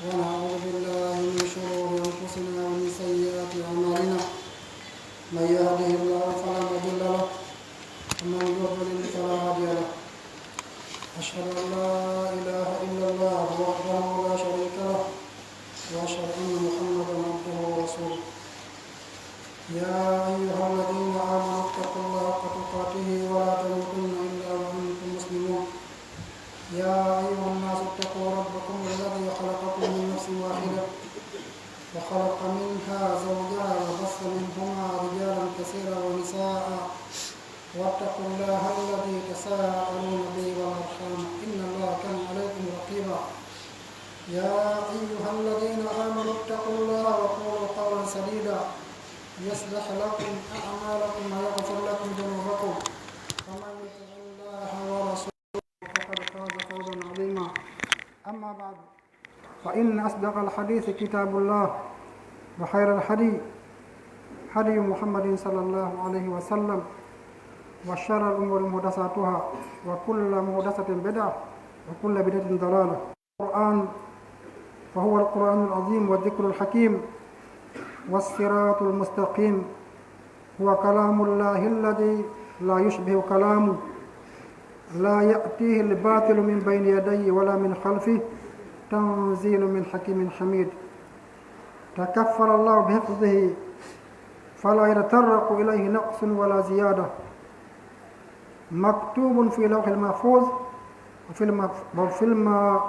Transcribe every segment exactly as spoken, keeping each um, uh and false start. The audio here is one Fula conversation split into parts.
ونعوذ بالله من شرور أنفسنا ومن سيئات أعمالنا. من يهده الله فلا مضل له، ومن يضلل فلا هادي له. أشهد أن لا إله إلا الله وحده لا شريك له، وأشهد أن محمدا عبده ورسوله. يا أيها الذين آمنوا اتقوا الله حق تقاته ولا تموتن إلا وأنتم مسلمون. يا أيها الناس اتقوا ربكم الذي خلقكم من نفس واحدة وخلق منها زوجها وبث منهما رجالا كثيرا ونساء، واتقوا الله الذي تساءلون به والأرحام إن الله كان عليكم رقيبا. يا أيها الذين آمنوا اتقوا الله وقولوا قولا سديدا يصلح لكم أعمالكم ويغفر لكم ذنوبكم، ومن يطع الله ورسوله فقد فاز فوزا عظيما. أما بعد، فإن أصدق الحديث كتاب الله، وخير الهدي هدي محمد صلى الله عليه وسلم، وشر الأمور محدثاتها، وكل محدثة بدعة، وكل بدعة ضلالة. القرآن، فهو القرآن العظيم والذكر الحكيم والصراط المستقيم، هو كلام الله الذي لا يشبه كلامه، لا يأتيه الباطل من بين يديه ولا من خلفه، تنزيل من حكيم حميد. تكفل الله بحفظه فلا يتطرق إليه نقص ولا زيادة، مكتوب في لوح المحفوظ وفي المف-، وفي الم-،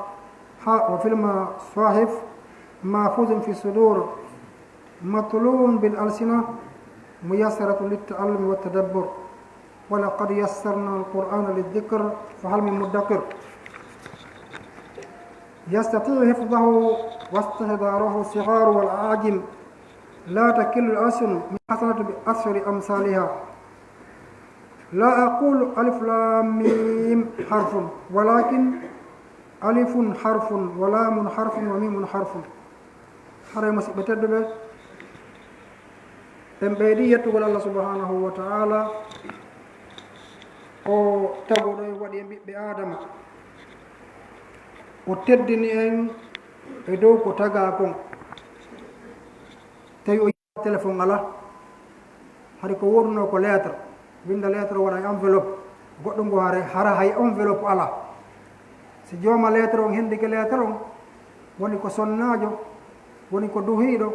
وفي المصاحف، محفوظ في الصدور، متلو بالألسنة، ميسرة للتعلم والتدبر. ولقد يسرنا القرآن للذكر فهل من مدكر. يستطيع حفظه واستحضاره الصغار والأعاجم، لا تكل الألسن من حسنة بأشر أمثالها. لا أقول ألف لام ميم حرف، ولكن ألف حرف ولام حرف وميم حرف. Haray, musidɓe tedduɓe, en ɓeydi yettugol Allah subhanahu wa ta'ala, o taguɗo en, waɗi en ɓiɓɓe Aadama, o teddini en e dow ko tagaa kon. Tawi o yi'a téléphone alaa, hari ko wonunoo ko lettre, winnda lettre o waɗa e enveloppe, goɗɗo ngo hare, hara hay enveloppe alaa. Si jooma lettre on hendike lettre on, woni ko sonnaajo, woni ko duhiiɗo,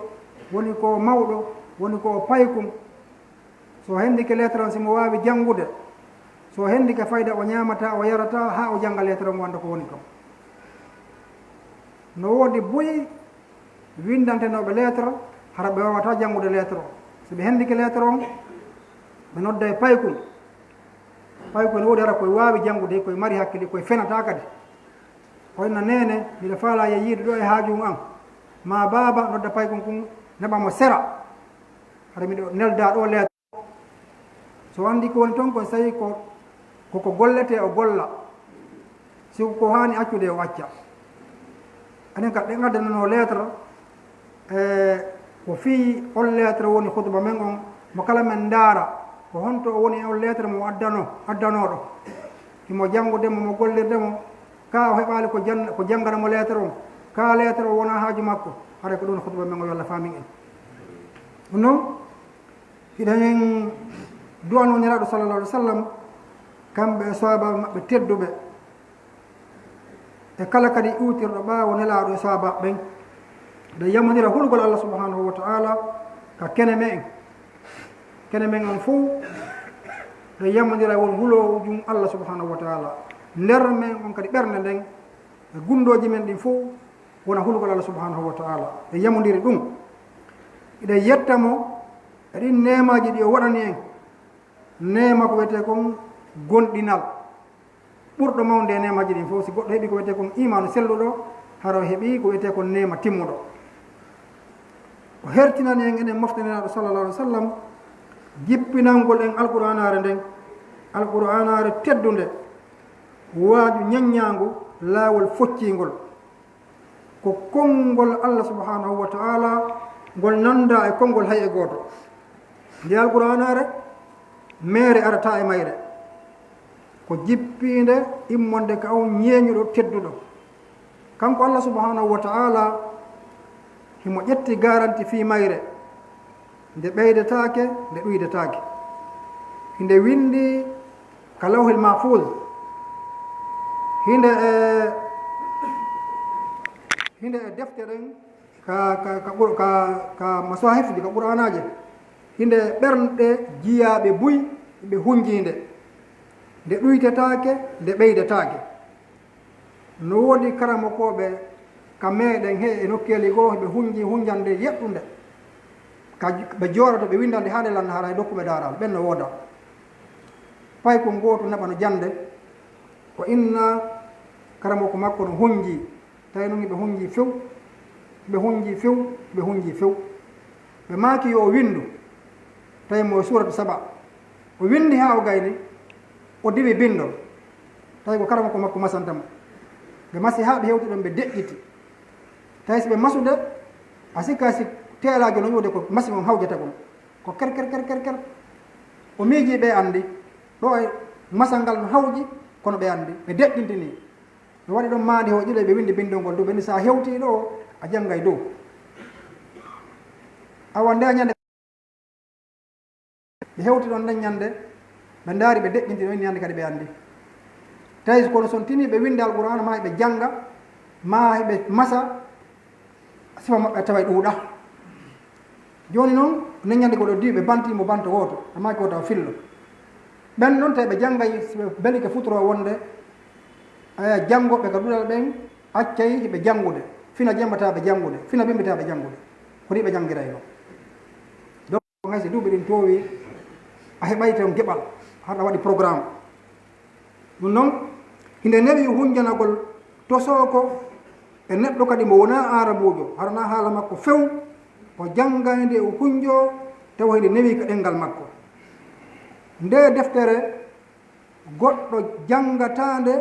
woni ko mawɗo, woni ko o paykun. So hendike lettre on, si mo waawi janngude, so hendike fayda, o ñaamataa, o yarataa, haa o jannga lettre on, o annda ko woni kon. No woodi buy winndantenooɓe lettre, hara ɓe waawataa janngude lettre on. Si ɓe hendike lettre on, ɓe nodda e paykun. Paykun ne woodi hara koye waawi janngude, koye mari hakkille, koye fenataa kadi. O inna, "Neene, miɗo faalaa yiide ɗo e haaju an." Maa baaba nodda paykun kun, neɓa mo sera. Hara miɗo neldaa ɗo lettre. So anndi ko woni ton kon, so tawi ko, ko ko golletee, o golla. Si ko haani accude, o acca. Anen ka ɓen addananoo lettre, e ko fii on lettre woni khutba men on, mo kala men ndaara ko honto o woni e on lettre mo addano, addanooɗo. Himo janngude mo, mo gollirde mo, ka o heɓaali ko jan-, ko janngana mo lettre on, ka lettre o wonaa haaju makko, haray ko ɗum khutba men on, yo Allah faamin en. Ɗum noon, hiɗen du'anoo Nelaaɗo sallallahu alaihi wa sallam, kamɓe e sahaaba maɓɓe tedduɓe, e kala kadi iwtirɗo ɓaawo Nelaaɗo e sahaaba ɓen. Hiɗen yamondira hulugol Allah subhanahu wa ta'ala ka kene men. Kene men on fow, hiɗen yamondira won huloo jum Allah subhanahu wa ta'ala. Nder men on kadi ɓernde nden, e gundooji men ɗin fow, wona hulugol Allah subhanahu wa ta'ala. Hiɗen yamondiri ɗum. Hiɗen yetta mo e ɗin neemaaji ɗi o waɗani en. Neema ko wiyetee kon gomɗinal. Ɓurɗo mawnude e neemaaji ɗin fow, si goɗɗo heɓii ko wiyetee kon iimaanu selluɗo, hara o heɓii ko wiyetee kon neema timmuɗo. O hertinani en, enen mofte Nelaaɗo sallallahu alaihi wa sallam, jippinangol en Alqur'aanaare nden, Alqur'aanaare teddunde, waaju ñaññaangu, laawol focciingol. Ko konngol Allah subhanahu wa ta'ala, ngol nanndaa e konngol hay e gooto. Nde Alqur'aanaare, meere arataa e mayre. Ko jippiinde immonde ka on ñeeñuɗo tedduɗo. Kanko Allah subhanahu wa ta'ala, himo ƴetti garanti fii mayre, nde ɓeydetaake, nde ɗuydetaake. Hinde windi ka Lawhil Mahfuz, hinde e, hinde e defte ɗen, ka, ka, ka, Qur-, ka, ka masahif ɗi, ka Qur'anaaje, hinde ɓernɗe jiyaaɓe buy, ɓe hunjii nde. Nde ɗuytetaake, nde ɓeydetaake. No woodi karamokooɓe ka meeɗen he e nokkeeli goo, ɓe hunjii hunjande yeɗɗunde. Ka j-, ɓe jooɗoto, ɓe winda nde haa nde lanna, haray dokkuɓe daaral, ɓen no wooda. Paykun gootu naɓa no jannde, o inna karamoko makko no hunjii. Tawi non hiɓe hunjii few, hiɓe hunjii few, hiɓe hunjii few. Ɓe maaki yo o windu, tawi mo e suuratu Saba. O windi haa o gayni, o diwi bindol. Tawi ko karamoko makko masanta mo. Ɓe masi haa ɓe hewti ɗon, ɓe deƴƴiti. Tawi si ɓe masude, a sikka si teelaajo no ƴuwde ko masi on hawjata kon. Ko ker, ker, ker, ker, ker. O miijii ɓe anndi. Ɗo e masal ngal no hawji, kono ɓe anndi. Ɓe deƴƴintini. Ɓe waɗi ɗon maandi ho ɗiɗo, ɓe windi bindol ngol dow. Ɓe ni, "Sa hewtii ɗo, a janngay dow." Awa nde ñande ɓe hewti ɗon nden ñande, ɓe ndaari, ɓe deƴƴinti ɗon ñande kadi ɓe anndi. Tawi kono son tini ɓe winda Alqur'aana, ma ɓe jannga, ma ɓe masa, sifa maɓɓe taway ɗuuɗa. Jooni non, nden ñande ko ɗo diwi, ɓe banti mo banto wooto, ɓe maaki wota o fillo. Ɓen non tawi ɓe janngay, si ɓe belike futuro wonde, aya, janngoɓe ka duɗal ɓen, accay ɓe janngude, fina jembataa ɓe janngude, fina bimbitaa ɓe janngude. Ko ni ɓe janngirayno. Donc, hay si duuɓi ɗin toowi, a heɓay ton geɓal, haɗa waɗi programme. Ɗum noon, hinde newi hunjanagol tosooko e neɗɗo kadi mo wonaa aarabuujo, hara na haala makko few, o janngay nde, o hunjoo, tawa hinde newi ka ɗenngal makko. Nde deftere goɗɗo janngataa nde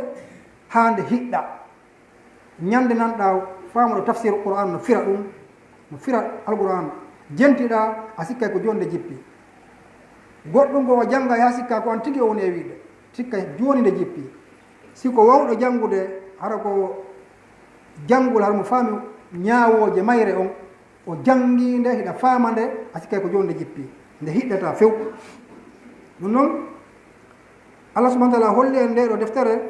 haa nde hiɗɗa. Ñande nanɗaa faamuɗo tafsir Qur'an no fira ɗum, no fira Alqur'an, jentiɗaa, a sikkay ko jooni nde jippi. Goɗɗum ngo o jannga yaa sikka ko an tigi o woni e wiide, sikka jooni nde jippi. Si ko wawɗo janngude, hara ko janngol, hara mo faami ñaawooje mayre on, o janngi nde, hiɗa faama nde, a sikkay ko jooni nde jippi, nde hiɗɗata few. Ɗum noon, Allah subhanahu wa ta'ala holli en nde ɗo deftere,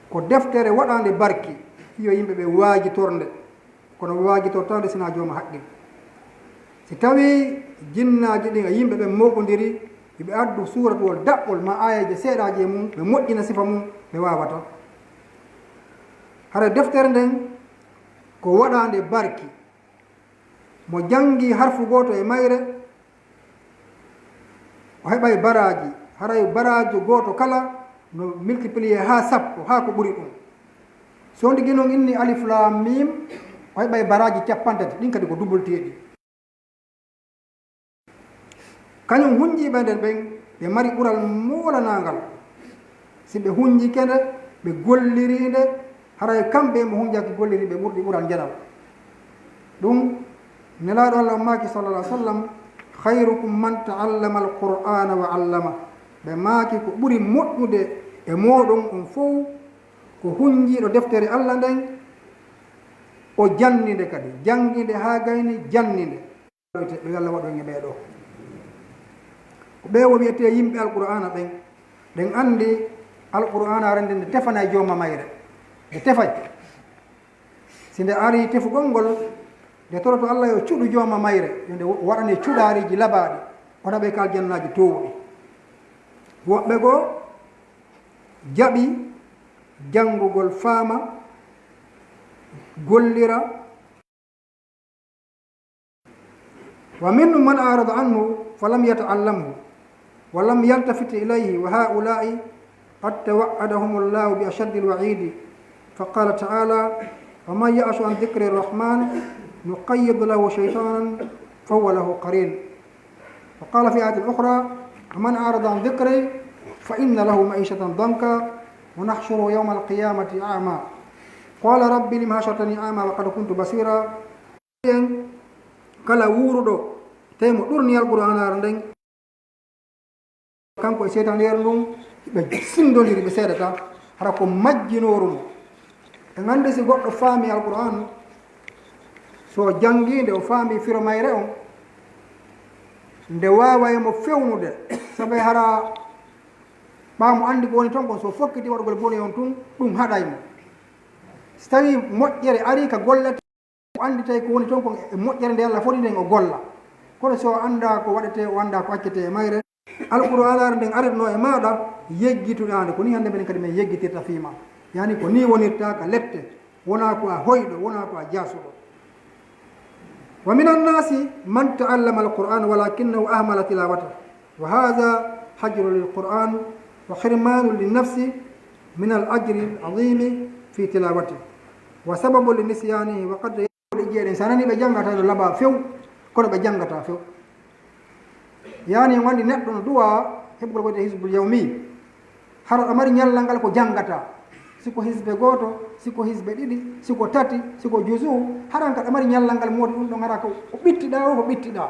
ko deftere waɗaande barki, yo yimɓe ɓe waajitor nde. Kono waajitortaande sinaa jooma haqqil. Si tawii jinnaaji ɗin e yimɓe ɓen mooɓondiri, hiɓe addu suuratuwol daɓɓol maa aayeeje seeɗaaji e mum, ɓe moƴƴina sifa mum, ɓe waawataa. Hara deftere nden ko waɗaande barki. Mo janngi harfu gooto e mayre, o heɓay baraaji, haray baraaji gooto kala no multiplier haa sappo, haa ko ɓuri ɗum. So on tigi non inni alif laam miim, o heɓay baraaji cappanɗe tati, ɗin kadi ko dubulteeɗi. Kañum hunjiiɓe nden ɓen, ɓe mari ɓural moolanaangal. Si ɓe hunjike nde, ɓe golliri nde, haray kamɓe mo hunjaaki golliri ɓe ɓurɗi ɓural njanal. Ɗum, Nelaaɗo Allah on maaki, sallallahu alaihi wasallam, "Khairukum man ta'allama al-Qur'ana wa 'allama." Ɓe maaki, ko ɓuri moƴƴude e mooɗon on fow, ko hunjiiɗo deftere Allah nden, o janni nde kadi, janngi nde haa gayni, janni nde. Ɓe Allah waɗu en e ɓee ɗoo. Ko ɓee o wi'etee yimɓe Alqur'aana ɓen. Ɗen anndi Alqur'aana arande nde tefanay jooma mayre. Nde tefay. Si nde arii tefugol ngol, nde toroto Allah yo cuɗu jooma mayre, yo nde waɗane cuɗaariiji labaaɗi, o naɓe ka aljannaaji toowuɗi. Woɓɓe goo jaɓi janngugol, faama, gollira. ومنهم من أعرض عنه فلم يتعلمه ولم يلتفت إليه وهؤلاء قد توعدهم الله بأشد الوعيد. فقال تعالى: "ومن يعش عن ذكر الرحمن نقيض له شيطانا فهو له قرين." وقال في آية أخرى: "ومن أعرض عن ذكري فإن له معيشة ضنكا ونحشره يوم القيامة أعمى قال رب لم حشرتني أعمى وقد كنت بصيرا." En kala wuuruɗo, tawi mo ɗurniyal Qur'aanaare nden, kanko e seytaneere ndun, ɓe sindondiri, ɓe seedataa, hara ko majjinooru mo. En anndi si goɗɗo faami Alqur'aan, so janngi nde o faami firo mayre on, nde waaway mo fewnude, sabu hara ɓaa mo anndi ko woni ton kon, so fokkiti waɗugol boni on tun, ɗum haɗay mo. Si tawii moƴƴere arii ka gollete, o annditay ko woni ton kon e moƴƴere nde Alla foti nden o golla. Kono so o anndaa ko waɗetee, o anndaa ko accetee e mayre, Alqur'aanaare nden aretnoo e maaɗa, yeggituɗaa nde. Ko nii hannde minen kadi min yeggitirta fii maa. Yaani ko nii wonirta ka lette. Wonaa ko a hoyɗo, wonaa ko a jaasuɗo. ومن الناس من تعلم القرآن ولكنه أهمل تلاوته، وهذا هجر للقرآن وحرمان للنفس من الأجر العظيم في تلاوته وسبب لنسيانه، وقد يقول. Ɗe jeeɗen, so a nanii ɓe janngata no laba few, kono ɓe janngata few. Yaani, on anndi neɗɗo no duwa heɓugol ko wiyetee hisbul yawmi. Hara ɗo mari ñallal ngal ko janngata. Si ko hisbe gooto, si ko hisbe ɗiɗi, si ko tati, si ko juzu, hara ka ɗo mari ñallal ngal moodi ɗum ɗon hara ko, ko ɓittiɗaa o, ko ɓittiɗaa.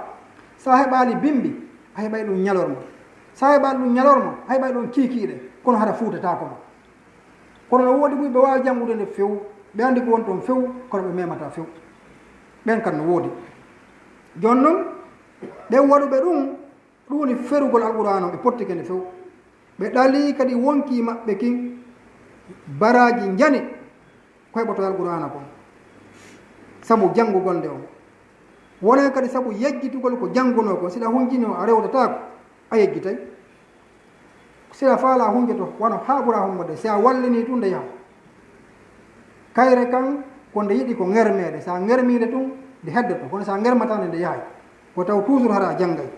So a heɓaali bimbi, a heɓay ɗum ñalorma. So a heɓaali ɗum ñalorma, a heɓay ɗum kiikiiɗe, kono hara fuutataako ma. Kono no woodi buy ɓe waawi janngude nde few, ɓe anndi ko woni toon few, kono ɓe memataa few. Ɓen kan no woodi. Jooni non, ɓen waɗuɓe ɗum, ɗum woni ferugol Alqur'aana on, ɓe pottike nde few. Ɓe ɗalii kadi wonkii maɓɓe kin baraaji njani ko heɓotoo Alqur'aana kon. Sabu janngugol nde on. Wonay kadi sabu yejjitugol ko janngunoo kon, si ɗa hunjinii a rewtataako, a yejjitay. Si a faalaa hunjoto, wano haa ɓura hummude, si a wallinii tun nde yaha. Kayre kan, ko nde yiɗi ko ŋermeede, si a ŋermii nde tun, nde heddoto, kono si a ŋermataa nde, nde yahay. Ko taw toujours hara a janngay.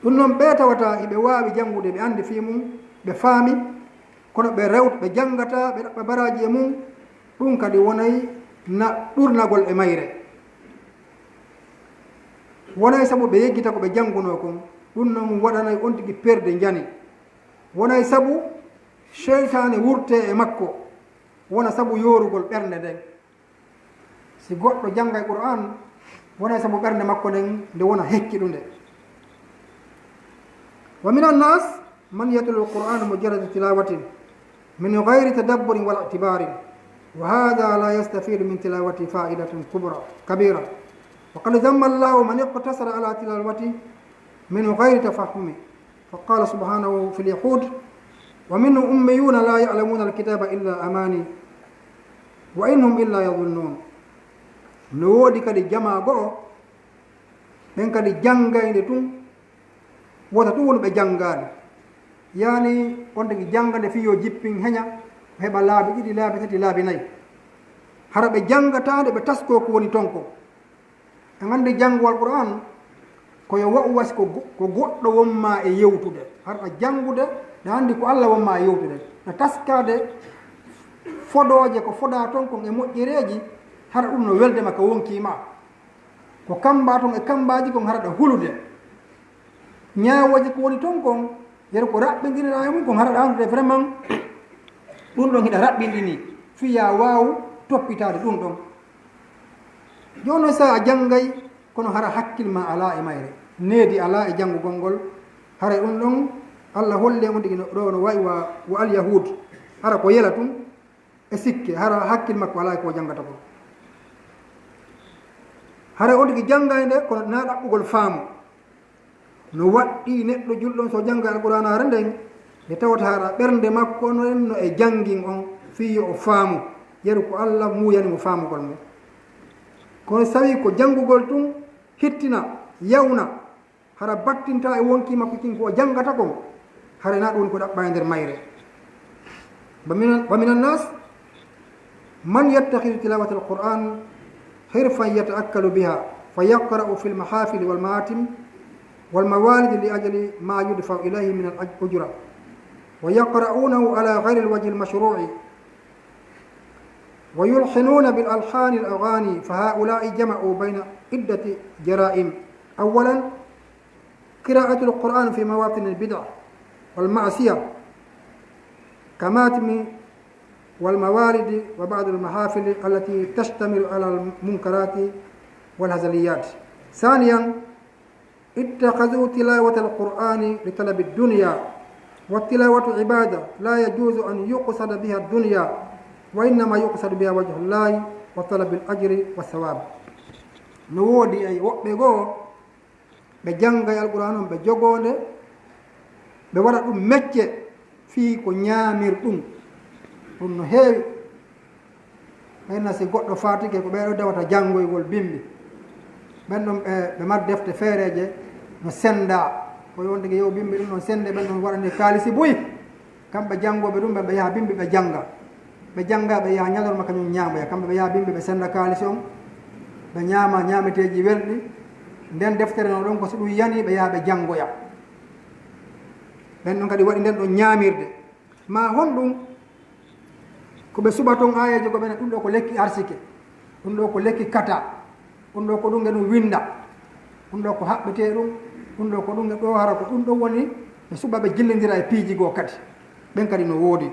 Ɗum non ɓe tawata hiɓe waawi janngude, ɓe anndi fii mum, ɓe faami, kono ɓe rewt-, ɓe janngataa, ɓe ɗaɓɓa baraaji e mum, ɗum kadi wonay na ɗurnagol e mayre. Wonay sabu ɓe yejjita ko ɓe janngunoo kon, ɗum non waɗanay on tigi perde njani. Wonay sabu seytaane wurtee e makko, wona sabu yoorugol ɓernde nden. Si goɗɗo janngay Qur'aan, wonay sabu ɓernde makko nden nde wona hecciɗunde. ومن الناس من يتلو القرآن مجرد تلاوة من غير تدبر ولا اعتبار، وهذا لا يستفيد من تلاوته فائدة كبرى، كبيرة، وقد ذم الله من اقتصر على تلاوته من غير تفهم، فقال سبحانه في اليهود: ومنهم أميون لا يعلمون الكتاب إلا أماني وإن هم إلا يظنون. No woodi kadi jamaa go'o, ɓen kadi janngay nde tun, wota tun wonu ɓe janngaali. Yaani, on tigi jannga nde fii yo jippin heña, o heɓa laabi ɗiɗi, laabi tati, laabi nayi. Hara ɓe janngataa nde, ɓe taskoo ko woni ton kon. En anndi janngugol Qur'aan, ko yo wa'u wasi ko go-, ko goɗɗo wonmaa e yewtude. Hara ɗa janngude, ɗa anndi ko Alla wonmaa e yewtude. Ɗa taskaade fodooje ko fodaa ton kon e moƴƴereeji, hara ɗum no welde ma ka wonkii ma. Ko kammbaa ton e kammbaaji kon hara ɗa hulude. Ñaawooje ko woni ton kon, yeru ko raɓɓinɗinɗaa e mum kon hara ɗa anndude vraiment ɗum ɗon hiɗa raɓɓinɗini, fii yo a waawu toppitaade ɗum ɗon. Jooni non, so a janngay, kono hara hakkil ma alaa e mayre, needi alaa e janngugol ngol, haray ɗum ɗon Alla holli en on tigi no, ɗo no wayi wa, wa al-Yahuud, hara ko yela tun e sikke, hara hakkil makko alaa e ko janngata kon. Haray on tigi janngay nde, kono na ɗaɓɓugol faamu. No waɗɗii neɗɗo julɗo on so jannga Alqur'aanaare nden, nde tawata hara ɓernde makko nden no e janngin on, fii yo o faamu, yeru ko Alla muuyani mo faamugol mo. Kono so tawii ko janngugol tun, hittina, yawna, hara battinta e wonkii makko kin ko o janngata kon, hara na ɗum woni ko ɗaɓɓaa e nder mayre. ومن، ومن الناس من يتخذ تلاوة القرآن حرفة يتأكل بها، فيقرأ في المحافل والمآتم والموالد لأجل ما يدفع إليه من الأجرة، ويقرؤونه على غير الوجه المشروع، ويلحنون بالألحان الأغاني، فهؤلاء جمعوا بين عدة جرائم. أولا، قراءة القرآن في مواطن البدع والمعصية كمآتم والموالد وبعض المحافل التي تشتمل على المنكرات والهزليات. ثانيا، اتخذوا تلاوة القرآن لطلب الدنيا، والتلاوة عبادة لا يجوز أن يقصد بها الدنيا، Wa innama yuqsadu biha wajhullahi wa talabil ajri wa sawab. No woodi ay woɓɓe goo, ɓe janngay Alqur'aan on, ɓe jogoo nde, ɓe waɗa ɗum mecce fii ko ñaamir ɗum. Ɗum no heewi. Ɓayna si goɗɗo faatike, ko ɓeeɗo dewata janngoygol bimbi. Ɓen ɗon ɓe, ɓe mari defte feereeje no senndaa. Ko yo on tigi yew bimbi ɗum ɗon sennde, ɓen ɗon waɗani kaalisi buy. Kamɓe janngooɓe ɗum, ɓe, ɓe yaha bimbi, ɓe jannga. Ɓe jannga, ɓe yaha ñalorma kañum ñaamoya. Kamɓe ɓe yaha bimbi, ɓe sennda kaalisi on, ɓe ñaama ñaameteeji welɗi. Nden deftere no ɗon ko so ɗum yani, ɓe yaha ɓe janngoya. Ɓen ɗon kadi waɗi nden ɗon ñaamirde. Ma honɗum? Ko ɓe suɓa ton aayeeje ko ɓe na ɗum ɗo ko lekki arsike, ɗum ɗo ko lekki kata, ɗum ɗo ko ɗum e ɗum winnda, ɗum ɗo ko haɓɓetee ɗum, ɗum ɗo ko ɗum e ɗo hara ko ɗum ɗo woni, ɓe suɓa ɓe jillindira e piiji goo kadi. Ɓen kadi no woodi.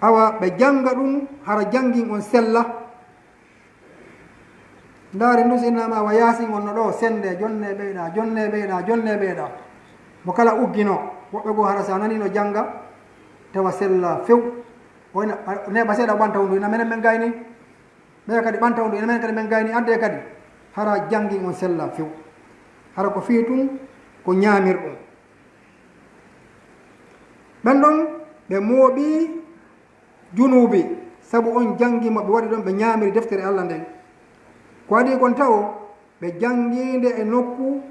Awa ɓe jannga ɗum, hara janngin on sella. Ndaari ndu si innama wa Yaasin on no ɗo, sennde, jonne ɓeyɗa, jonne ɓeyɗa, jonne ɓeyɗa. Mo kala uggino, woɓɓe goo hara sa nani no jannga, tawa sella few. O ina, a, neeɓa seeɗa ɓanta wondu, ina menen men gayni. Ɓeya kadi ɓanta wondu, ina menen kadi men gayni, adde kadi. Hara janngin on sella few. Hara ko fii tun, ko ñaamir ɗum. Ɓen ɗon, ɓe mooɓi junuubi, sabu on janngi mo ɓe waɗi ɗon, ɓe ñaamiri deftere Alla nden. Ko adii kon tawo, ɓe janngi nde e nokku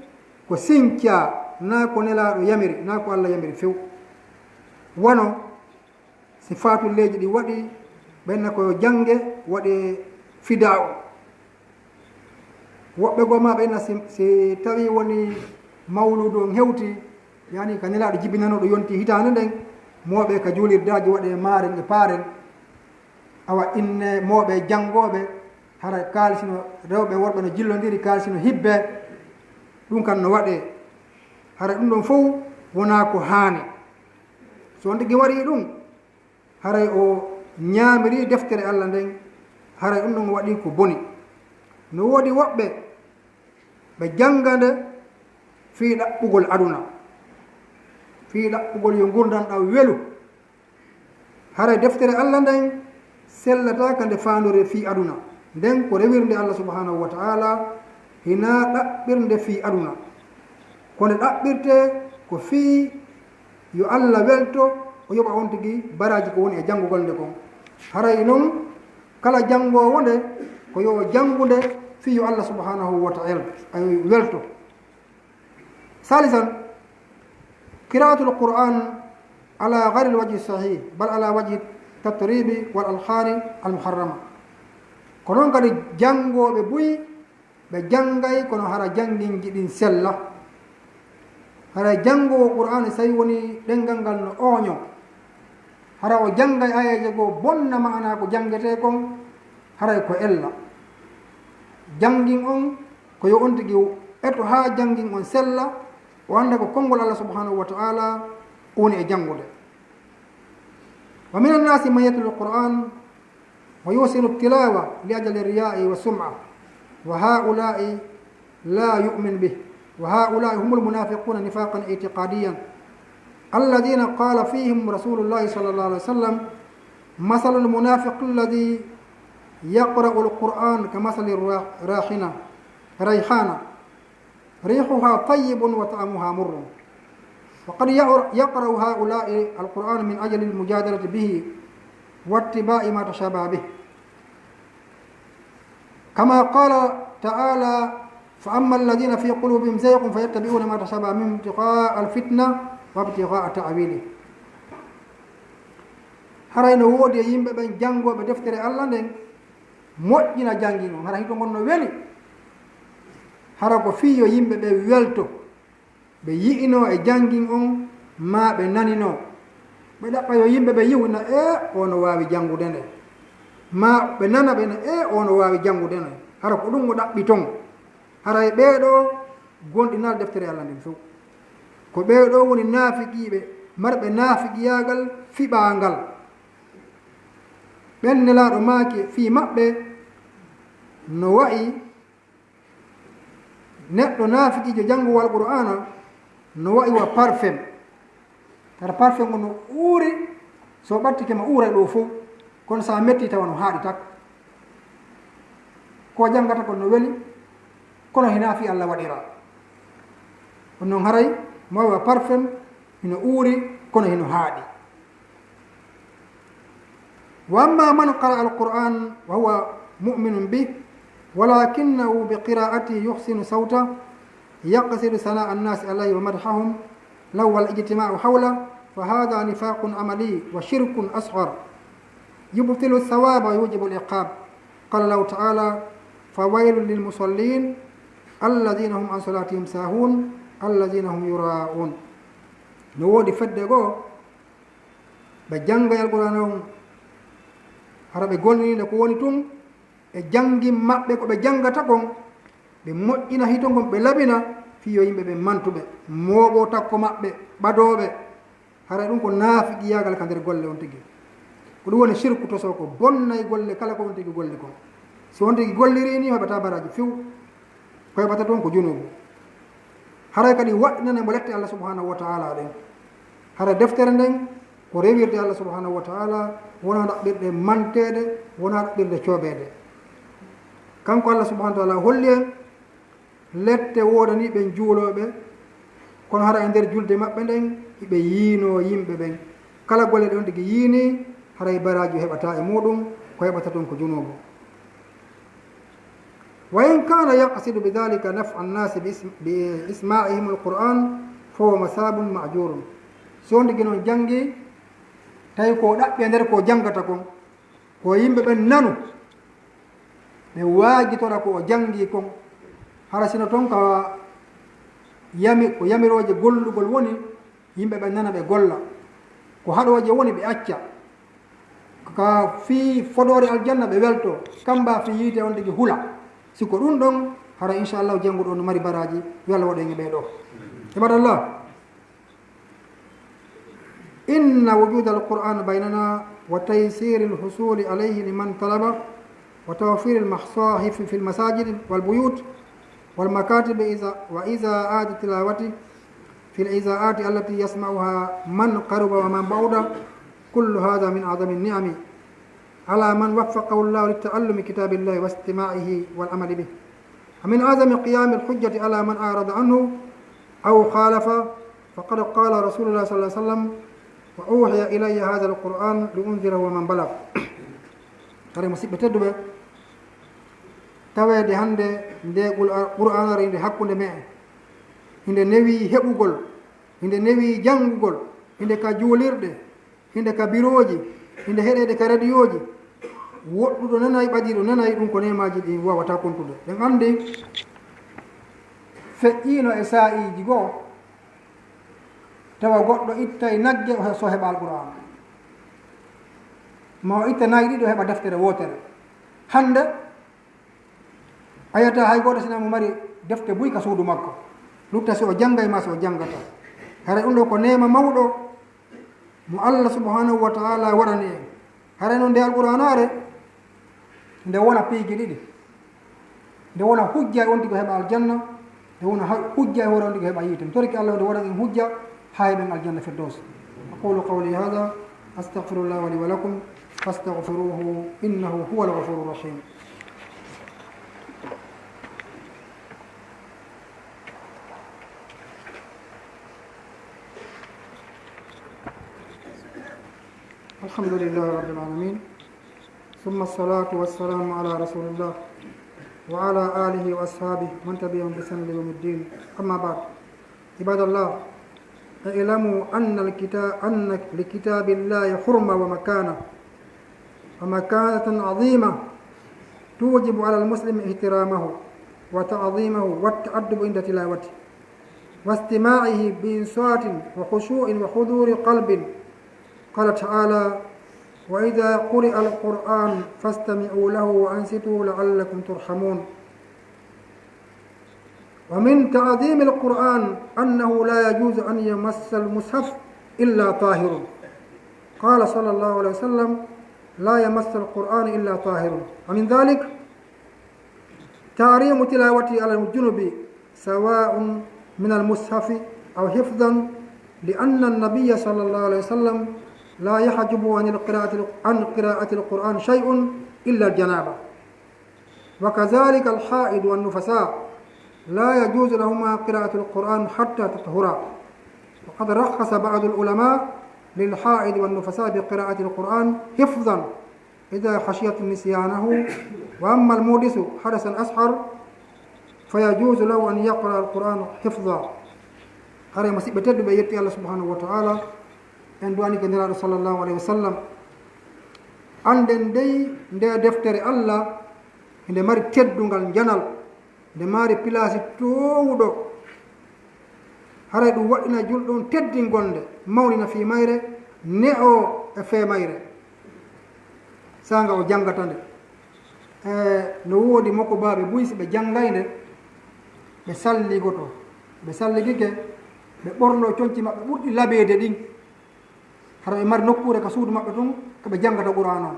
ko sincaa, naa ko Nelaaɗo yamiri, naa ko Alla yamiri few. Wano si faatulleeji ɗi waɗi, ɓen na ko yo jannge waɗe fidaa o. Woɓɓe goo ma ɓe na si, si tawi woni mawluudu on hewti, yani ka Nelaaɗo jibinanooɗo yonti hitaande nden, mooɓe ka juulirdaaji waɗe maaren e paaren, awa inne mooɓe janngooɓe, hara kaalisi no rewɓe e worɓe no jillondiri, kaalisi no hibbe, ɗum kan no waɗe. Hara ɗum ɗon fow wonaa ko haani. So on tigi warii ɗum, haray o ñaamiri deftere Alla nden, haray ɗum ɗon waɗi ko boni. No woodi woɓɓe ɓe jannga nde fii ɗaɓɓugol aduna, fii ɗaɓɓugol yo ngurndan ɗan welu. Haray deftere Alla nden sellataa ka nde faandoree fii aduna. Nden ko rewirnde Alla subhanahu wa ta'ala, hinaa ɗaɓɓirnde fii aduna. Ko nde ɗaɓɓirtee ko fii yo Alla welto, o yoɓa on tigi baraaji ko woni e janngugol nde kon. Haray non, kala janngoowo nde, ko yo janngu nde fii yo Alla subhanahu wa ta'ala ay welto. Salisan, qira'atul Qur'an ala ghayril wajhi sahih, bal ala wajhi tatribi wal alhani al muharrama. Ko non kadi janngooɓe buy ɓe janngay, kono hara jannginji ɗin sella. Hara janngoowo Qur'aana, so tawi woni ɗenngal ngal no ooñoo, hara o janngay aayeeje goo, bonna maanaa ko janngetee kon, haray ko ella. Janngin on, ko yo on tigi eto haa janngin on sella, o annda ko konngol Allah subhanahu wa ta'ala woni e janngude. ومن الناس من يتلو القرآن ويحسن التلاوة لأجل الرياء والسمعة، وهؤلاء لا يؤمن به، وهؤلاء هم المنافقون نفاقا اعتقاديا، الذين قال فيهم رسول الله صلى الله عليه وسلم: مثل المنافق الذي يقرأ القرآن كمثل الرا-، راحنة، ريحانة، ريحها طيب وطعمها مر. وقد يقر-، يقرأ هؤلاء القرآن من أجل المجادلة به واتباع ما تشابه به. كما قال تعالى: فأما الذين في قلوبهم زيغ فيتبعون ما تشابه منه ابتغاء الفتنة وابتغاء تأويله. Haray no woodi e yimɓe ɓen janngooɓe deftere Allah nden, moƴƴina janngin on, hara hito ngon no weli. Hara ko fii yo yimɓe ɓen welto, ɓe yi'inoo e janngin on, maa ɓe naninoo. Ɓe ɗaɓɓa yo yimɓe ɓe yi'u, na, "Ee, oo no waawi janngude nde." Maa ɓe nana, ɓe na, "Ee, oo no waawi janngude nde." Hara ko ɗum o ɗaɓɓi ton. Haray ɓee ɗoo gondinaa deftere Allah nden few. Ko ɓee ɗoo woni naafiqiiɓe, marɓe naafiqiyaagal fiɓaangal. Ɓen Nelaaɗo maaki fii maɓɓe no wa'i neɗɗo naafiqiijo jannguwo Alqur'aana, no wa'i wa parfum. Tara parfum on no uuri, So ɓattike ma uuray ɗo fow, kono so a metti tawa no haaɗi tak. Ko janngata kon no weli, kono hina fi Allah waɗira. Kono non haray mo wa parfum hino uuri, kono hino haaɗi. Wa amma man qara al-Qur'an wa huwa mu'minun bih, walakinahu bi qira'ati yuhsinu sawta, yaqsidu sana an-nas alayhi wa madhahum, law wal ijtima'u hawla, fa hadha nifaqun amali wa shirkun asghar. Yubtilu thawaba wa yujibu al-iqab. Qala Allahu ta'ala, fa waylun lil musallin, alladhina hum an salatihim sahun, alladhina hum yura'un. No woodi fedde goo, ɓe janngay Alqur'aana on, hara ɓe gollini nde ko woni tun, ɓe janngi maɓɓe ko ɓe janngata kon, ɓe moƴƴina hito ngon, ɓe labina, fii yo yimɓe ɓen mantu ɓe, mooɓoo takko maɓɓe, ɓadoo ɓe. Haray ɗun ko naafiqiyaagal ka nder golle on tigi. Ko ɗun woni sirku tosoo ko, bonnay golle kala ko on tigi golli kon. Si on tigi gollirii nii, o heɓataa baraaji few. Ko heɓata ton ko junuubu. Haray kadi waɗɗinane mo lette Allah subhanahu wa ta'ala ɗen. Haray deftere nden ko rewirde Allah subhanahu wa ta'ala, wonaa ɗaɓɓirde manteede, wonaa ɗaɓɓirde coobeede. Kanko Allah subhanahu wa ta'ala holli en lette woodanii ɓen juulooɓe, kono hara e nder julde maɓɓe nden, hiɓe yiinoo yimɓe ɓen. Kala golle ɗe on tigi yiinii, haray baraaji o heɓataa e muuɗum, ko heɓata ton ko junuubu. Wa in kana yaqsidu bi dhalika naf'a an-nas bi ism-, bi isma'ihim al-Qur'an, fa huwa masabun ma'jurun. Si on tigi non janngi, tawi ko ɗaɓɓi e nder ko janngata kon, ko yimɓe ɓen nanu, ɓe waajitora ko o janngi kon. Hara sino ton ka yami-, ko yamirooje gollugol woni, yimɓe ɓen nana ɓe golla. Ko haɗooje woni ɓe acca. Ka fii fodoore aljanna ɓe welto, kamba fii yiite on tigi hula. Si ko ɗun ɗon, hara inchallahu jannguɗo on no mari baraaji, yo Allah waɗu en e ɓee ɗoo. Ibadallah, إن وجود القرآن بيننا وتيسير الحصول عليه لمن طلبه وتوفير المصاحف في المساجد والبيوت والمكاتب إذا-، وإذاعات التلاوة في الإذاعات التي يسمعها من قرب ومن بعد، كل هذا من أعظم النعم على من وفقه الله لتعلم كتاب الله واستماعه والعمل به. ومن أعظم قيام الحجة على من أعرض عنه أو خالف، فقد قال رسول الله صلى الله عليه وسلم: وأوحي إلي هذا القرآن لأنذر ومن بلغ. Hare musiɓɓe tedduɓe, taweede hannde nde Qur'aanare nde hakkunde me'en, hinde newii heɓugol, hinde newii janngugol, hinde ka juulirɗe, hinde ka birooji, hinde heɗeede ka radiyooji, woɗɗuɗo nanay, ɓadiiɗo nanay, ɗun ko neemaaji ɗi waawataa kontude. Ɗen anndi feƴƴiino e saa'iiji goo, tawa goɗɗo ittay nagge, o he-, so heɓa Alqur'aana. Ma o itta na'i ɗiɗi, o heɓa deftere wootere. Hannde, a yi'ataa hay gooto sina mo mari defte buy ka suudu makko. Lutta si o janngay maa si o janngataa. Haray ɗun ɗoo ko neema mawɗo mo Allah subhanahu wa ta'ala waɗani en. Haray non nde Alqur'aanaare, nde wona piiji ɗiɗi. Nde wona hujja e on tigi heɓa aljanna, nde wona ha-, hujja e hoore on tigi heɓa yiite. Mi torike Allah nde waɗa en hujja haa heɓen aljanna Firdaws. أقول قولي هذا، أستغفر الله لي ولكم، فاستغفروه، إنه هو الغفور الرحيم. الحمد لله رب العالمين، ثم الصلاة والسلام على رسول الله وعلى آله وأصحابه من تبعهم بإحسان إلى يوم الدين. أما بعد، عباد الله، اعلموا أن الكتا-، أن لكتاب الله حرمة ومكانة، ومكانة عظيمة توجب على المسلم احترامه وتعظيمه والتأدب عند تلاوته واستماعه بإنصات وخشوع وحضور قلب. قال تعالى: وإذا قرئ القرآن فاستمعوا له وأنصتوا لعلكم ترحمون. ومن تعظيم القرآن أنه لا يجوز أن يمس المصحف إلا طاهر. قال صلى الله عليه وسلم: لا يمس القرآن إلا طاهر. ومن ذلك تحريم تلاوته على الجنب سواء من المصحف أو حفظا، لأن النبي صلى الله عليه وسلم لا يحجب عن القراءة، عن قراءة القرآن شيء إلا الجنابة. وكذلك الحائض والنفساء لا يجوز لهما قراءة القرآن حتى تطهرا. وقد رخص بعض العلماء للحائض والنفساء بقراءة القرآن حفظا إذا خشيت نسيانه، وأما المحدث حدثا أصغر فيجوز له أن يقرأ القرآن حفظا. Haray, musiɓɓe tedduɓe, yetti Allah subhanahu wa ta'ala, en du'anike Nelaaɗo sallallahu alayhi wa sallam. Annden dey, nde deftere Allah, nde mari teddungal njanal, nde mari pilaasi toowuɗo. Haray ɗum waɗɗina julɗo on teddingol nde, mawnina fii mayre, ne'oo e fee mayre. Saanga o janngata nde. E, no woodi mokobaaɓe buy, si ɓe janngay nde, ɓe salligoto. Ɓe salligike, ɓe ɓornoo conci maɓɓe ɓurɗi labeede ɗin. Hara ɓe mari nokkuure ka suudu maɓɓe tun, ka ɓe janngata Qur'aana on.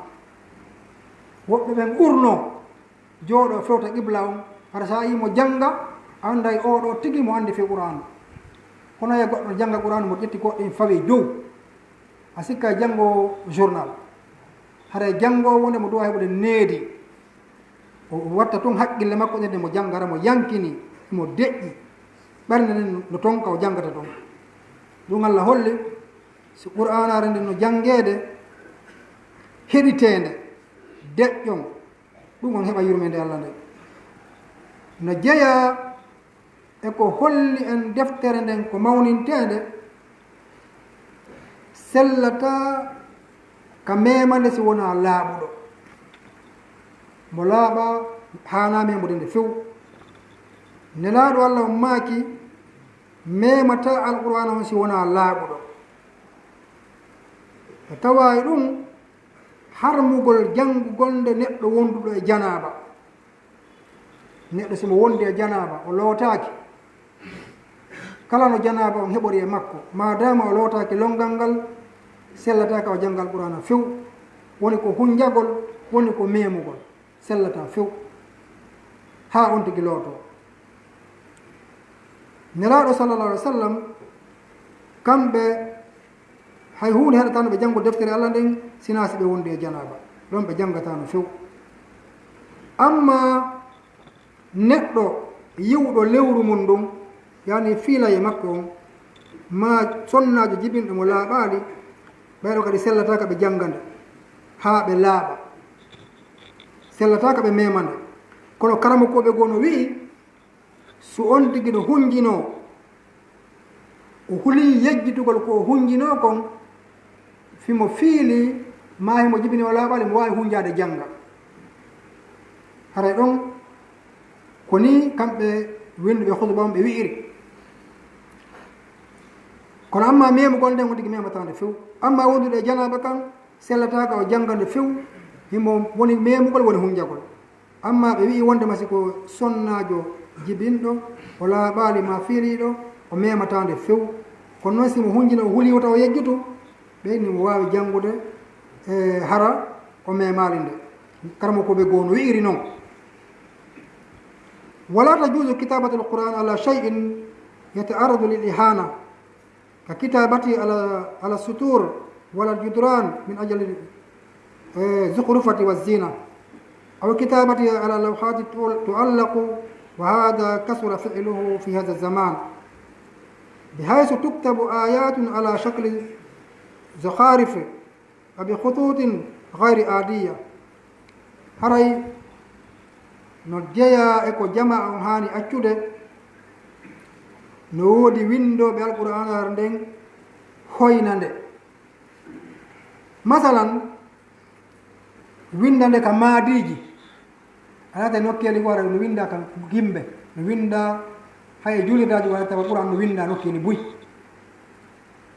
Woɓɓe ɓen ɓurnoo jooɗoo fewta qibla on, hara si a yii mo jannga, a annday oo ɗoo tigi mo anndi fii Qur'aana. Kono ye goɗɗo jannga Qur'aana, mo ƴetti goɗɗo en fawi dow. A sikka e janngoowo journal. Haray janngoowo wonde mo duwa heɓude needi. O watta tun haqqille makko ɗen nde mo janngara, mo yankini, mo deƴƴi. Ɓernde nden no ton ka o janngata ton. Ɗum Allah holli, so Qur'aanaare nden no janngeede, heɗiteende, deƴƴon, ɗum on heɓa yurmeende Allah nden. No jeyaa e ko holli en deftere nden ko mawninteende, sellataa ka meemande si wonaa laaɓuɗo. Mo laaɓaa, haanaa meemude nde few. Nelaaɗo Allah on maaki, meemataa Alqur'aana on si wonaa laaɓuɗo. E tawa e ɗum, harmugol janngugol nde neɗɗo wonduɗo e janaaba. Neɗɗo si mo wondi e janaaba, o lootaaki. Kala no janaaba on heɓori e makko, maadaama o lootaaki lonngal ngal, sellataa ka o jannga Alqur'aana few. Woni ko hunjagol, woni ko meemugol, sellataa few. Haa on tigi lootoo. Nelaaɗo sallallahu alaihi wa sallam, kamɓe Hay huunde heɗataano ɓe janngo deftere Allah nden, sinaa si ɓe wondi e janaaba. Ɗon ɓe janngataano few. Amma neɗɗo yi'uɗo lewru mun ndun, yani fiilaye makko on, maa sonnaajo jibinɗo mo laaɓaali, ɓayɗo kadi sellataa ka ɓe jannga nde haa ɓe laaɓa. Sellataa ka ɓe meema nde. Kono karamokooɓe goo no wi'i, so on tigi no hunjinoo, o hulii yejjitugol ko o hunjinoo kon, himo fiili, maa himo jibini o laaɓaali, mo waawi hunjaade jannga. Haray ɗon, ko nii kamɓe winnduɓe hutuba on ɓe wi'iri. Kono amma meemugol nden, on tigi meemataa nde few. Amma wondude e janaaba kan, sellataa ka o jannga nde few, himo woni meemugol, woni hunjagol. Amma ɓe wi'i wondema si ko sonnaajo jibinɗo, o laaɓaali maa fiiliiɗo, o meemataa nde few. Kono non si mo hunjino, o hulii wota o yejjitu, ɓe inni mo waawi janngude, e, hara o meemaali nde. Karamokooɓe goo no wi'iri non. ولا تجوز كتابة القرآن على شيء يتعرض للإهانة، ككتابته على، على السطور وعلى الجدران من أجل، آه، الزخرفة والزينة، أو كتابته على لوحات تعل-، تعلق، وهذا كثر فعله في هذا الزمان، بحيث تكتب آيات على شكل زخارف، وبخطوط غير عادية. Haray no jeyaa e ko jamaa on haani accude, no woodi winndooɓe Alqur'aanaare nden hoyna nde. Masalan, winnda nde ka maadiiji, a naata e nokkeeli goo, haray no winnda ka gimbe, no winnda hay e juulirde, a tawa Qur'aan no winnda nokkeeli buy.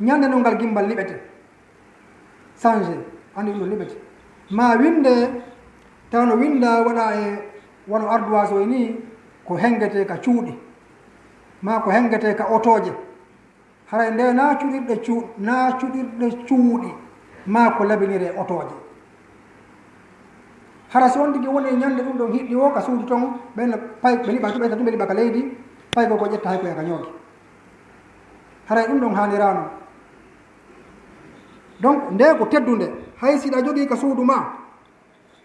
Ñannde non ngal gimbal liɓete. Changé, anndi ɗum no liɓete. Maa winnde, tawa no winnda waɗa e wano ardoise o nii, ko henngetee ka cuuɗi, maa ko henngetee ka otooje. Haray nde naa cuɗirɗe cu-, naa cuɗirɗe cuuɗi, maa ko labiniree otooje. Hara si on tigi woni e ñannde ɗum ɗon hiɗɗi o ka suudu ton, ɓen pay-, ɓe liɓa, ɓe tun ɓe liɓa ka leydi, paygol ko ƴetta hay ko e ka ñoogi. Haray ɗum ɗon haaniraano. Donc, nde ko teddunde, hay si ɗa jogii ka suudu ma,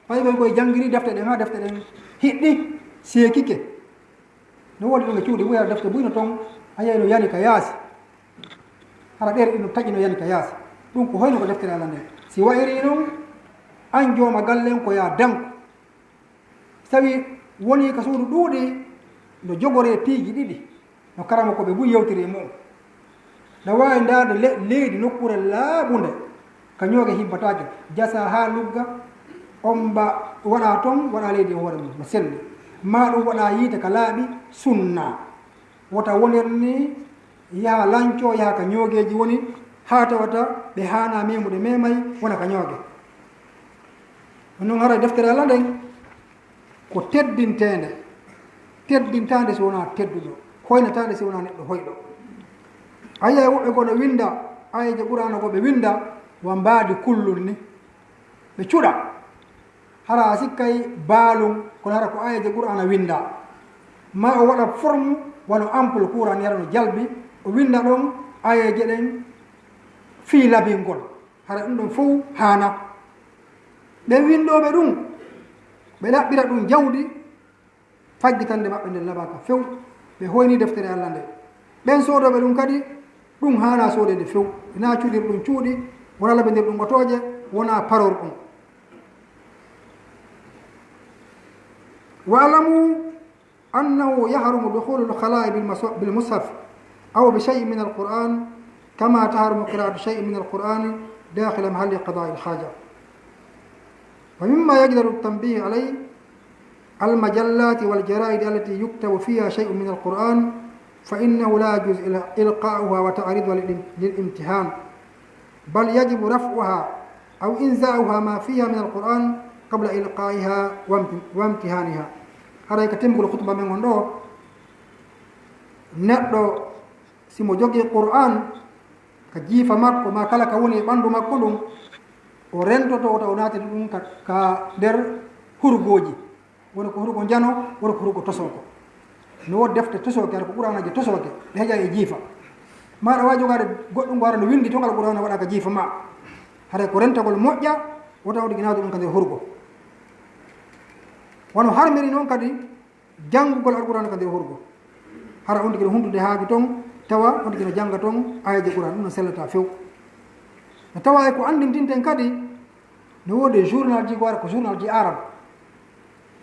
hay ɓe koye janngiri defte ɗen, haa defte ɗen hiɗɗi, seekike. No woodi ɗum e cuuɗi buy, hara defte buy no toon, a yiyay no yani ka yaasi. Hara ɗeere ɗin no taƴi no yani ka yaasi. Ɗum ko hoyno ko deftere Alla nden. Si wa'iri noon, an jooma gallen ko yaa danko. Si tawii wonii ka suudu ɗuuɗi, no jogoree piiji ɗiɗi, no karamokooɓe buy yewtiri e mu'um. Ɗa waawi ndaarde le-, leydi nokkuure laaɓunde, ka ñooge hibbataake, jasa haa lugga, omba waɗa toon, waɗa leydi e hoore mum, no selli. Maa ɗum waɗa yiite ka laaɓi sunna. Wota wonir ni yaha lanco, yaha ka ñoogeeji woni, haa tawata ɓe haanaa meemude meemay, wona ka ñooge. Ɗum noon haray deftere Alla nden ko teddinteende, teddintaande si wonaa tedduɗo, hoynataande si wonaa neɗɗo hoyɗo. A yiyay woɓɓe goo no winnda, aayeeje Qur'aana goo ɓe winnda wa mbaadi kullun ni, ɓe cuɗa. Hara a sikkay baalun, kono hara ko aayeeje Qur'aana winnda. Maa o waɗa forme wano ampoule courant ni, hara no jalbi, o winnda ɗon aayeeje ɗen fii labingol. Hara ɗum ɗon fow haana. Ɓen winndooɓe ɗum, ɓe ɗaɓɓira ɗum jawdi, faggitande maɓɓe nden laɓaaka few, ɓe hoyni deftere Alla nde. Ɓen soodooɓe ɗum kadi, ɗum haanaa soodeede few, hinaa cuuɗirɗum cuuɗi, wonaa labindirɗum otooje, wonaa parorɗum. Wa'lamu annahu yahrumu dukhulul khala'i bil masu-, bil mushaf aw bi shay'in min al-Qur'an, kama tahrumu qira'atu shay'in min al-Qur'ani dakhila mahalli qada'il haja. ومما يجدر التنبيه عليه المجلات والجرائد التي يكتب فيها شيء من القرآن، فإنه لا يجوز إل-، إلقاؤها وتعريضها للام-، للامتحان، بل يجب رفعها أو إنزاعها ما فيها من القرآن قبل إلقائها وامت-، وامتحانها. Haray ka timmbugol khutba men on ɗoo, neɗɗo si mo jogii Qur'an ka jiifa makko, maa kala ka woni e ɓanndu makko ndun, o rentoto wota o naatini ɗum ka, ka nder hurgooji. Woni ko hurgo njano, woni ko hurgo tosooke. No woodi defte tosooke, hara ko Qur'aanaaje tosooke, ɗe heƴa e jiifa. Maa aɗa waawi jogaade goɗɗum ngo hara no winndi to ngal Qur'aana waɗa ka jiifa maa. Haray ko rentagol moƴƴa, wota on tigi naatu ɗum ka nder hurgo. Wano harmiri noon kadi, janngugol Alqur'aana ka nder hurgo. Hara on tigi no hunndude haaju ton, tawa on tigi no jannga ton aayeeje Qur'aana, ɗum no sellataa few. No tawa e ko anndintinten kadi, no woodi journalji goo hara ko journalji Arab.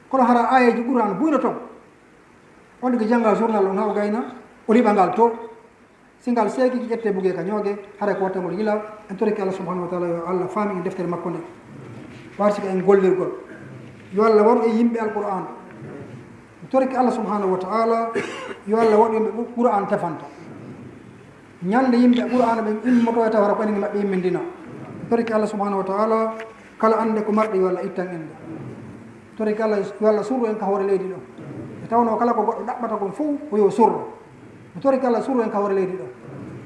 Kono hara aayeeje Qur'aana buy no ton. On tigi jannga journal on haa o gayna, o liɓa ngal to. Si ngal seekike ƴettee bugee ka ñooge, haray ko wattagol yila, en torike Allah subhanahu wa ta'ala yo Allah faami en deftere makko nde. Warti ko en gollirgol. Yo Allah waɗu en yimɓe Alqur'aana. En torike Allah subhanahu wa ta'ala yo Allah waɗu en ɓe Qur'aana tefanta. Ñande yimɓe Qur'aana ɓen immoto e taw hara ko enen maɓɓe immindina. En torike Allah subhanahu wa ta'ala kala annde ko marɗe yo Allah ittan en nde. Torike Allah yo Allah surru en ka hoore leydi ɗo. E tawno kala ko goɗɗo ɗaɓɓata kon fow ko yo surro. Mi torike Allah surru en ka hoore leydi ɗo.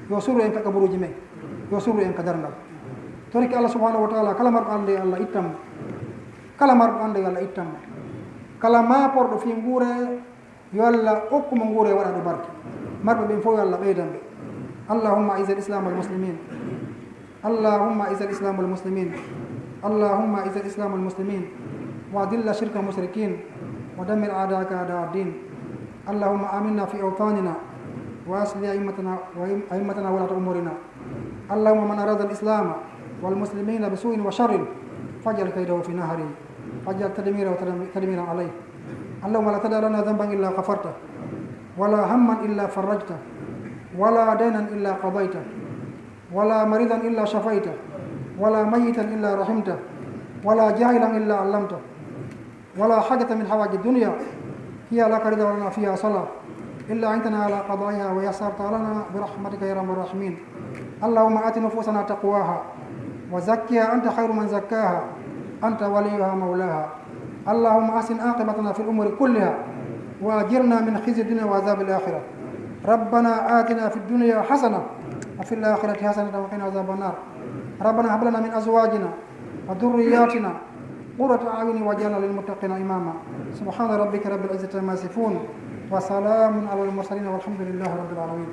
Yo surru en ka kaburuuji men. Yo surru en ka darngal. Torike Allah subhanahu wa ta'ala kala marɗo annde yo Allah ittan mo. Kala marɗo annde yo Allah ittan mo. Kala maaporɗo fii nguure yo Allah okku mo nguure waɗa ɗo barke. Marɓe ɓen fof yo Allah ɓeydan ɓe. اللهم أعز الإسلام والمسلمين. اللهم أعز الإسلام والمسلمين. اللهم أعز الإسلام والمسلمين. وأذل الشرك والمشركين. ودمر أعداءك أعداء الدين. اللهم آمنا في أوطاننا. وأصلح أئمتنا وأئم-، أئمتنا وولاة أمورنا. اللهم من أراد الإسلام والمسلمين بسوء وشر فاجعل كيده في نحره. فاجعل تدميره تدم-، تدميرا عليه. اللهم لا تدع لنا ذنبا إلا غفرته، ولا هما إلا فرجته، ولا دينا إلا قضيته، ولا مريضا إلا شفيته، ولا ميتا إلا رحمته، ولا جاهلا إلا علمته، ولا حاجة من حوائج الدنيا هي لك رضا ولنا فيها صلاح إلا أعنتنا على قضائها ويسرتها لنا برحمتك يا أرحم الراحمين. اللهم آت نفوسنا تقواها وزكها أنت خير من زكاها أنت وليها مولاها. اللهم أحسن عاقبتنا في الأمور كلها وأجرنا من خزي الدنيا وعذاب الآخرة. ربنا آتنا في الدنيا حسنة وفي الآخرة حسنة وقنا عذاب النار. ربنا هب لنا من أزواجنا وذرياتنا قرة أعين واجعلنا للمتقين إماما. سبحان ربك رب العزة عما يصفون وسلام على المرسلين والحمد لله رب العالمين.